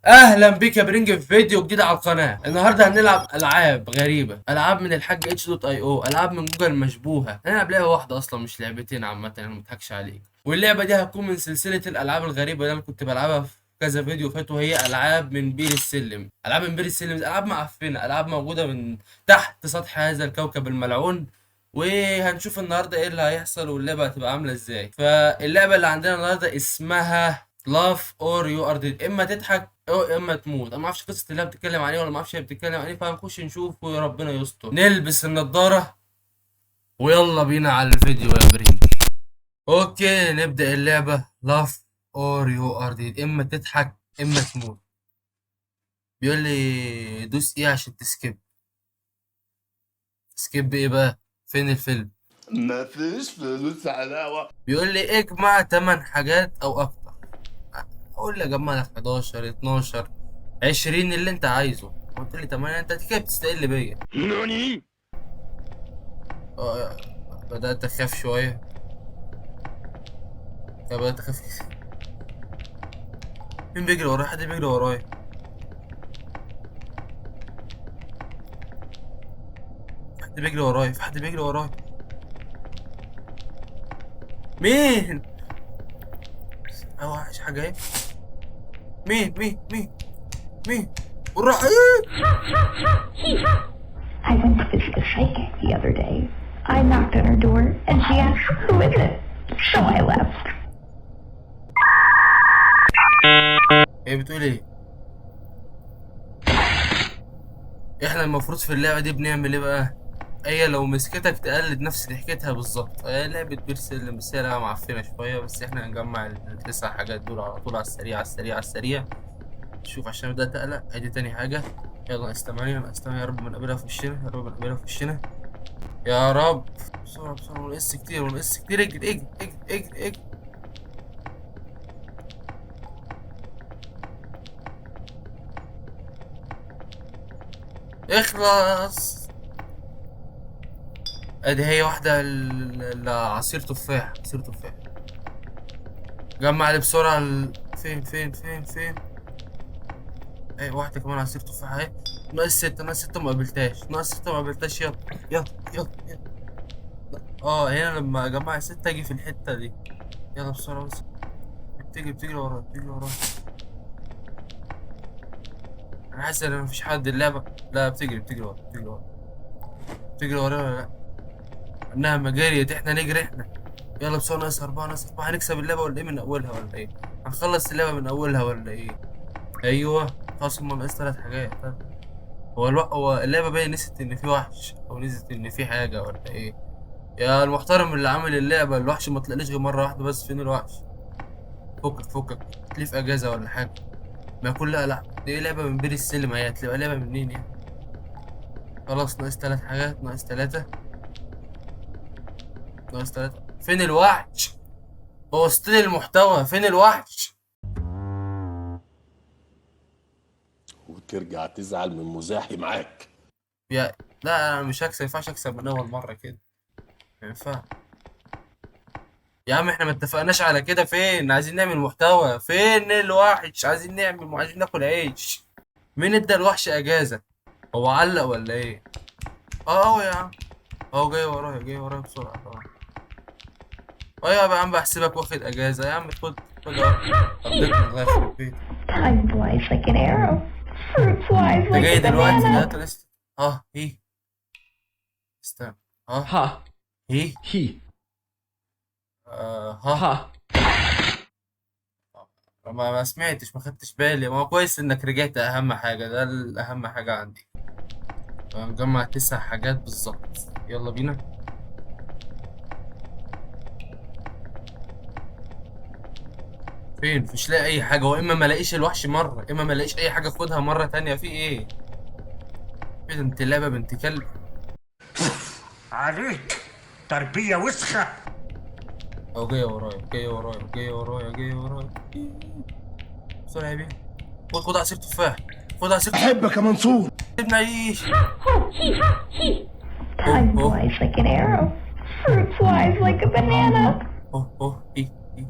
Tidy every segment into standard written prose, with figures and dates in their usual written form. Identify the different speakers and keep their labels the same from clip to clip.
Speaker 1: اهلا بك يا برنج في فيديو جديد على القناة. النهارده هنلعب العاب غريبة، العاب من الحاج itch dot io، العاب من جوجل مشبوهة. هنلعب لعبه واحدة اصلا مش لعبتين، عامة انا ما اضحكش عليك. واللعبة دي هتكون من سلسلة الالعاب الغريبة اللي انا كنت بلعبها في كذا فيديو فات، وهي العاب من بير السلم. العاب من بير السلم، العاب معفنه، العاب موجودة من تحت سطح هذا الكوكب الملعون. وهنشوف النهارده ايه اللي هيحصل واللعبة هتبقى عامله ازاي. فاللعبه اللي عندنا النهارده اسمها laugh or you are dead، اما تضحك او اما تموت. انا ما اعرفش قصة اللعبة بتتكلم عن ايه ولا ما اعرفش هي بتتكلم عن ايه، فهنخش نشوف وربنا يستر. نلبس النضارة ويلا بينا على الفيديو يا برنج. okay نبدا اللعبة laugh or you are dead، اما تضحك اما تموت. بيقول لي دوس ايه عشان ت skip. skip ايه بقى؟ فين الفيلم؟
Speaker 2: ما فيش فلوس علاوة.
Speaker 1: بيقول لي اجمع 8 حاجات او اكتر. اقول لي اجمع لك 11 12 20 اللي انت عايزه. قلت لي 8، انت كده بتستقل بيا.
Speaker 2: نوني.
Speaker 1: بدأت اخاف شوية. بدأت اخاف. مين بيجري ورايا؟ حد بيجري ورايا. في حد بيجري ورايا، في حد بيجري ورايا. مين؟ هو وحش حاجة ايه؟ مين مين مين مين؟ وراح ايه؟
Speaker 3: I went to visit a psychic the other day. I knocked on her door and she asked, who is it? So I left.
Speaker 1: هي بتقول ايه؟ احنا المفروض في اللعبة دي بنعمل ايه بقى؟ هي لو مسكتك تقلد نفس ضحكتها بالظبط. هي لعبة بير سلم بس هي لعبة معفنة شوية، بس احنا هنجمع التسع حاجات دول على طول، على السريع على السريع على السريع. شوف عشان بدأت أقلق. ادي تاني حاجة. يلا ناقص 8، ناقص 8. يا رب ما نقابلها في وشنا، يا رب ما نقابلها في وشنا، يا رب. بسرعة بسرعة، ونقص كتير ونقص كتير. اجري اجري اجري اجري اجري. اخلص. ادي هي واحدة عصير تفاح، عصير تفاح. جمع لي بسرعة فين فين فين فين؟ ايه واحدة كمان عصير تفاح اهي. ناقص 6، ناقص 6 ما قابلتهاش، ناقص 6 ما قابلتهاش. يلا يلا يلا يلا. هنا لما اجمع 6 اجي في الحتة دي. يلا بسرعة بس. بتجري ورايا، بتجري ورايا. انا حاسس ان مفيش حد اللعبة. لا بتجري، بتجري ورايا، بتجري ورايا، بتجري ورايا ولا لا؟ انها ما جريت، احنا نجري احنا. يلا بسرعة، ناقص 4، ناقص 4. هنكسب اللعبة ولا ايه من اولها ولا ايه؟ هنخلص اللعبة من اولها ولا ايه؟ ايوه خلاص، هما ناقص 3 حاجات. هو اللعبة باين نسيت ان في وحش او نسيت ان في حاجة ولا ايه؟ يا المحترم اللي عامل اللعبة، الوحش ما طلعليش غير مرة واحدة بس. فين الوحش؟ فكك فكك، تلف في اجازة ولا حاجة. ما كل لا، دي لعبة من بير السلم، هي هتبقى لعبة منين يعني؟ خلاص ناقص 3 حاجات، ناقص 3، ناقص 3. فين الوحش؟ بوظت لي المحتوى. فين الوحش؟
Speaker 2: وترجع تزعل من مزاحي معاك.
Speaker 1: يا لا انا مش هكسب، ما ينفعش اكسب من اول مرة كده، ما ينفعش يا عم. احنا ما اتفقناش على كده. فين؟ عايزين نعمل محتوى. فين الوحش؟ عايزين نعمل، عايزين ناكل عيش. مين ادى الوحش اجازة؟ هو علق ولا ايه؟ يا عم اهو جاي ورايا، جاي ورايا بسرعة. يا عم بحسبك واخد اجازة يا عم. خد، خد اهو. قضيتني الله يخرب بيتك.
Speaker 3: Time flies like an arrow. Fruit flies
Speaker 1: انت
Speaker 3: like
Speaker 1: جاي
Speaker 3: a
Speaker 1: دلوقتي؟
Speaker 3: banana.
Speaker 1: لا، انت لسه. هي. استنى.
Speaker 4: ها.
Speaker 1: هي.
Speaker 4: هي.
Speaker 1: ها.
Speaker 4: ها.
Speaker 1: ما سمعتش، ما خدتش بالي. ما هو كويس انك رجعت، اهم حاجة ده الاهم حاجة عندي. مجمع 9 حاجات بالظبط. يلا بينا. فين؟ مش لاقي اي حاجة. واما ما الاقيش الوحش مرة، اما ما الاقيش اي حاجة اخدها مرة تانية. في ايه؟ ايه ده؟ انت لعبة بنت كلب.
Speaker 5: عليك تربية وسخة.
Speaker 1: اهو جاي ورايا، جاي ورايا، جاي ورايا، جاي ورايا. بسرعة يا بيه. خد عصير تفاح، خد عصير تفاح.
Speaker 2: احبك يا منصور.
Speaker 1: سيبنا عيش.
Speaker 3: Time
Speaker 1: Oh, oh.
Speaker 3: flies like an arrow. Fruit flies like a banana.
Speaker 1: اوه، اوه، ايه، ايه.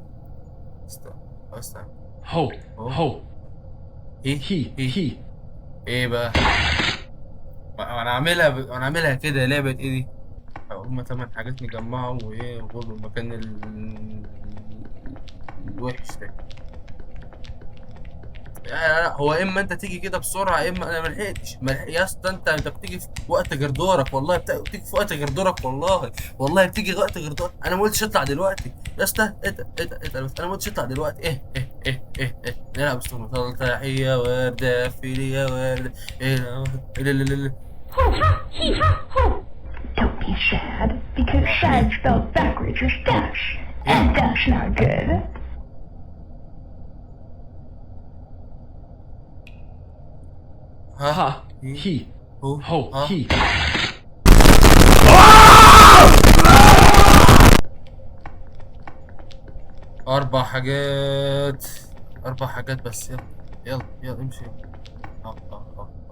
Speaker 1: استنى، استنى.
Speaker 4: هو،
Speaker 1: أوه.
Speaker 4: هو.
Speaker 1: ايه
Speaker 4: he
Speaker 1: ايه
Speaker 4: he
Speaker 1: ايه بقى؟ وانا عاملها كده. لعبة ايه دي؟ هما 8 حاجات نجمعهم وايه، وغور المكان الوحش ده. لا لا، هو اما انت تيجي كده بسرعة، اما انا ما لحقتش. يا اسطى انت بتيجي في وقت غير دورك والله، بتيجي في وقت غير دورك والله، والله بتيجي وقت غير دورك. انا ما قلتش اطلع دلوقتي يا اسطى، اتقل اتقل اتقل، بس انا ما قلتش اطلع دلوقتي. ايه ايه ايه ايه ايه، نلعب اسطوره. تحية ورده في يا ورده. ايه لا لا لا لا.
Speaker 3: Ho ha he ha ho. Don't be sad, because sad spelled backwards is dash, and that's not good.
Speaker 1: ها
Speaker 4: ha he
Speaker 1: هو
Speaker 4: ho
Speaker 1: ها.
Speaker 4: he.
Speaker 1: 4 حاجات، 4 حاجات بس. يلا يلا يلا امشي.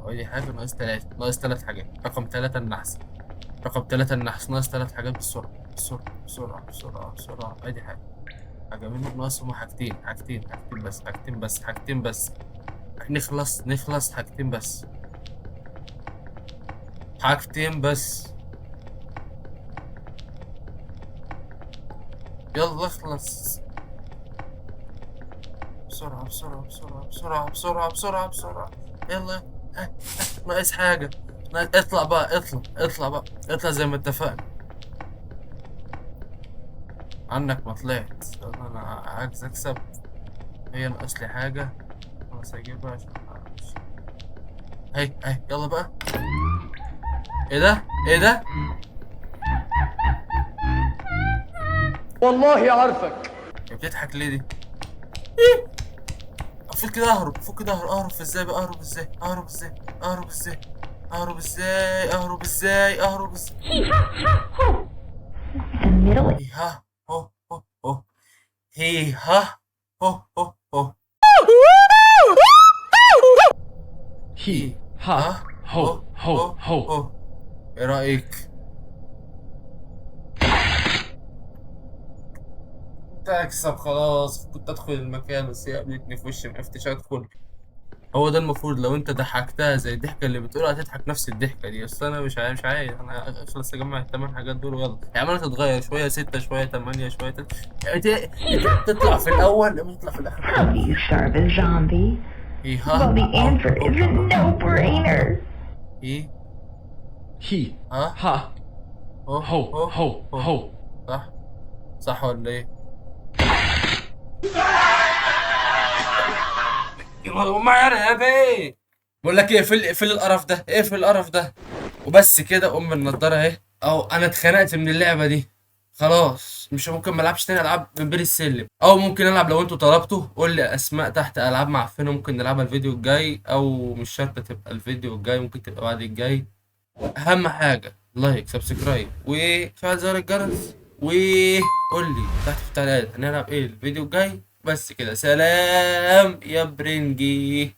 Speaker 1: اي حاجة. ناقص 3، ناقص 3 حاجات. رقم 3 النحس، رقم 3 النحس. ناقص 3 حاجات بسرعة بسرعة بسرعة بسرعة بسرعة. ادي حاجة، حاجة منهم. ناقص هما حاجتين، حاجتين، حاجتين بس، حاجتين بس، حاجتين بس. نخلص، نخلص، حاجتين بس، حاجتين بس. يلا اخلص بسرعة بسرعة بسرعة بسرعة بسرعة بسرعة بسرعة. يلا. ها، ها، ناقص حاجة. اطلع بقى، اطلع، اطلع بقى، اطلع زي ما اتفقنا. عنك ما طلعت. يلا انا عايز اكسب. هي ناقص لي حاجة خلاص هجيبها عشان أعرف. هي، هي، يلا بقى. ايه ده؟ ايه ده؟
Speaker 4: والله عارفك.
Speaker 1: هي بتضحك ليه دي؟ ايه؟ المفروض كده اهرب، المفروض كده اهرب. اهرب ازاي بقى؟ اهرب ازاي؟ اهرب ازاي؟ اهرب ازاي؟ اهرب ازاي؟ اهرب ازاي؟ اهرب ازاي؟
Speaker 3: He ha ha ho. The middle
Speaker 1: هي ها هو هو هو. هي ها هو هو هو.
Speaker 4: he ha ho ho ho.
Speaker 1: هو. ايه رأيك؟ كنت اكسب خلاص، كنت ادخل المكان بس هي قابلتني في وشي ما عرفتش ادخل. هو ده المفروض لو انت ضحكتها زي الضحكة اللي بتقولها هتضحك نفس الضحكة دي. بس انا مش عايز، انا اخلص اجمع ال8 حاجات دول ويلا. يعني عماله تتغير شوية 6 شوية 8 شوية 9. تطلع في الاول، اما تطلع في الاخر.
Speaker 3: How do you starve a zombie?
Speaker 1: ايه ها؟
Speaker 3: Well, the answer is a no-brainer.
Speaker 1: ايه؟
Speaker 4: he
Speaker 1: ها؟
Speaker 4: ha
Speaker 1: هو
Speaker 4: ho
Speaker 1: هو
Speaker 4: ho ho.
Speaker 1: صح؟ صح ولا ايه؟ ما يا ايه؟ بقول لك ايه، اقفل القرف ده، اقفل القرف ده وبس كده. ام النضارة اهي. اهو انا اتخنقت من اللعبة دي خلاص، مش ممكن ما العبش تاني العاب من بير السلم. او ممكن العب لو انتوا طلبتوا، قول لي اسماء تحت العاب معفنه ممكن نلعبها الفيديو الجاي، او مش شرط تبقى الفيديو الجاي، ممكن تبقى بعد الجاي. اهم حاجة like subscribe وفعل زر الجرس، وقول لي تحت في التعليقات هنلعب ايه الفيديو الجاي. بس كده، سلام يا برنجي.